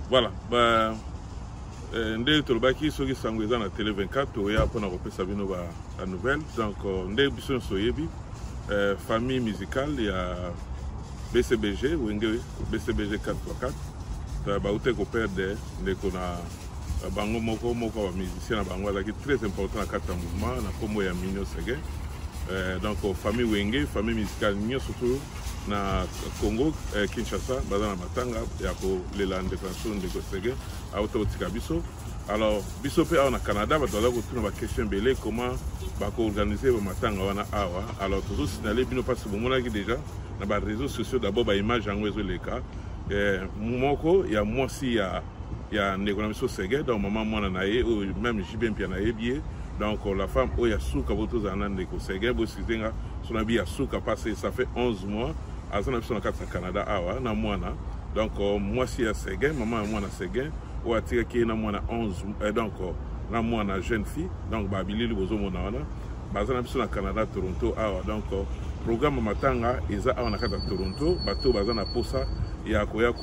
Voilà, ba nde tolobaki soki sango eza na Tele 24, toya mpona kopesa bino ba nouvelle. Donc nde biso nyonso oyebi, famille musicale ya BCBG, Wenge BCBG 4x4, bauti koperdre ndeko na bango moko moko ya bamusicien na bango azalaki très important na kati ya mouvement, na nkombo ya Mignon Seguin. Donc famille Wenge, famille musicale nyonso tu na Congo Kinshasa, baza na matanga ya kolela ndeko na biso, ndeko Seguin auta kotika biso. Alors biso mpe awa na Canada, bato baza kotuna baquestion ebele, comment bakoorganize bamatanga wana awa. Alors tozosignaler bino mpasi bomonaki déjà na baréseaux sociaux d'abord baimage yango ezoleka, moko ya mwasi ya ndeko na biso Seguin, donc mama mwana na ye oyo même JB Mpia nayebi ye. Donc la femme oyo ya suka bo tozala na ndeko Seguin, boexcuser nga so na bi ya suka parce que ça fait 11 mois aza na biso na kati ya Canada awa na mwana. Donc mwasi ya Seguin, mama ya mwana Seguin oyo atikaki ye na mwana 11, donc na mwana jeune fille. Donc babilili bozomona wana, baza na biso na Canada, Toronto awa. Donc programme ya matanga eza awa na kati ya Toronto. Bato baza na posa ya koya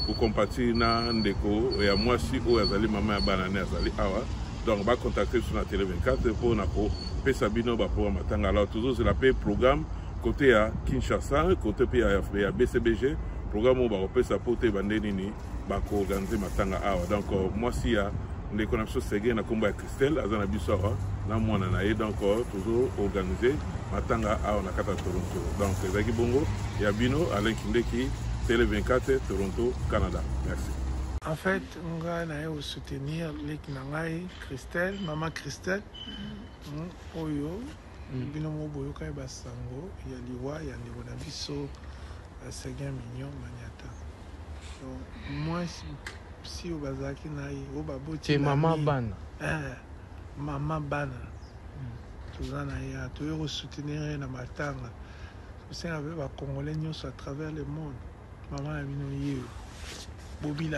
kocompatir na ndeko ya mwasi oyo azali mama ya bana ne azali awa, donc bacontacte biso na Tele 24 mpona kopesa bino baprogramme matanga. Alors tozozela mpe programme côté ya Kinshasa, côté mpe ya BCBG, programme oyo bakopesa po te bande nini bakoorganize matanga awa. Donc mwasi ya ndeko na biso Seguin na nkombo ya Christelle aza na biso awa na mwana na ye. Donc tozoorganize matanga awa na kati ya Toronto. Donc ezalaki bongo ya bino Alain Kindeki, Tele 24, Toronto, Canada. Merci. En fait, ngai naye kosoutenir leki na ngai Christelle, mama Christelle, oyo bino mo boyokai basango ya liwa ya ndeko na biso Seguin Mignon Maniata. Donc mwasi si oyo bazalaki na ye, oyo baboti te mama bana. Mama bana, toza na ye, toye kosoutenir ye na matanga. Tosenga mpe bacongolais nyonso à travers le monde, mama na bino ye bobila.